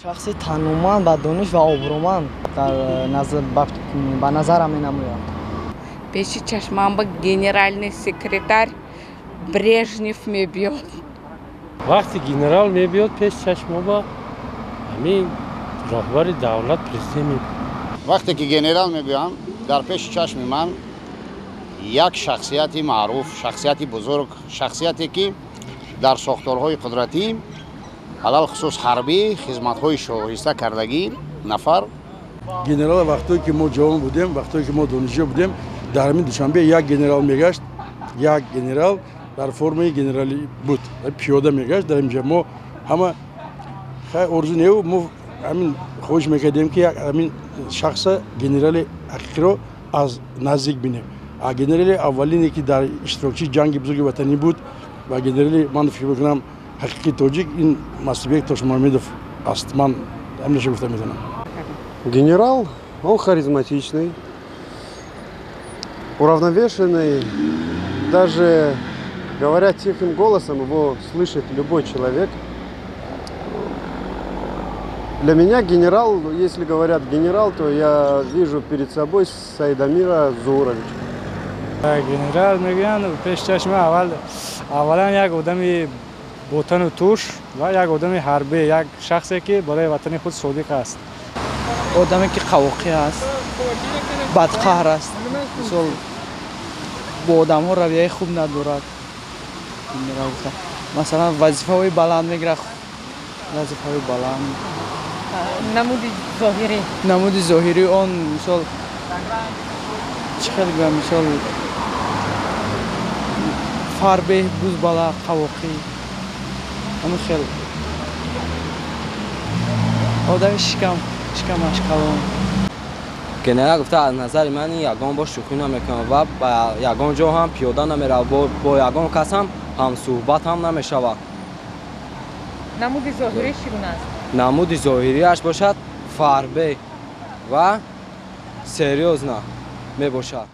Шахси тануманд ва дониш ва обрӯманд дар ба назарам менамояд. Пеши чашмам ба генеральный секретарь Брежнев мебиёд. Вақти генерал мебиёд пеш чашмоба, ҳамин роҳбари давлат, президент. Вақте ки генерал мебиёям, дар пеши чашми ман як шахсияти маъруф, шахсияти бузург, шахсияте ки дар сохторҳои қудратӣ, алалхусус ҳарбӣ, хизматҳои шоиста кардагӣ нафар. Генерал, вақтое ки мо ҷавон будем, вақтое ки мо донишҷӯ будем, дар ҳамин Душанбе як генерал мегашт, як генерал дар формаи генералӣ буд, пиёда мегашт дар инҷа. Мо ҳама хай орзу неу, мо ҳамин хоҳиш мекардем, ки ҳамин шахса, генерали ҳақиқиро аз наздик бинем. А генерали аввалине, ки дар иштирокчии Ҷанги Бузурги Ватанӣ буд, ва генерали, ман фикр мекунам, ҳақиқии тоҷик, ин Масибек Тошмуҳаммедов аст. Ман ҳаминаша гуфта метавонам. Генерал, он харизматичный, уравновешенный, даже говоря тихим голосом, его слышит любой человек. Для меня генерал, если говорят генерал, то я вижу перед собой Саидамира Зууровича. Генерал мегӯянд, пеш чашми аввал, аввалан як одами ботану туш ва як одами ҳарбӣ, як шахсе, ки барои ватани худ содиқ аст. Одаме ки қавоқӣ аст, бадқаҳр аст, мисол, бо одамҳо равияи хуб надорад. Масалан, вазифаҳои баланд мегирад, вазифаҳои баланд. Намуди зоҳирӣ? Намуди зоҳирӣ он, мисол, чӣ хел гӯям, мисол, фарбеҳ, бузбала, қавоқӣ, ҳамин хел одами шикамаш калон. Генерал гуфта, аз назари ман, ягон бор шӯхӣ намекунад ва ба ягон ҷо ҳам пиёда намеравад, бо ягон кас ҳам ҳамсӯҳбат ҳам намешавад. Намуди зоҳирӣ чӣ гуна аст? Намуди зоҳириаш бошад, фарбе ва серьёзно мебошад.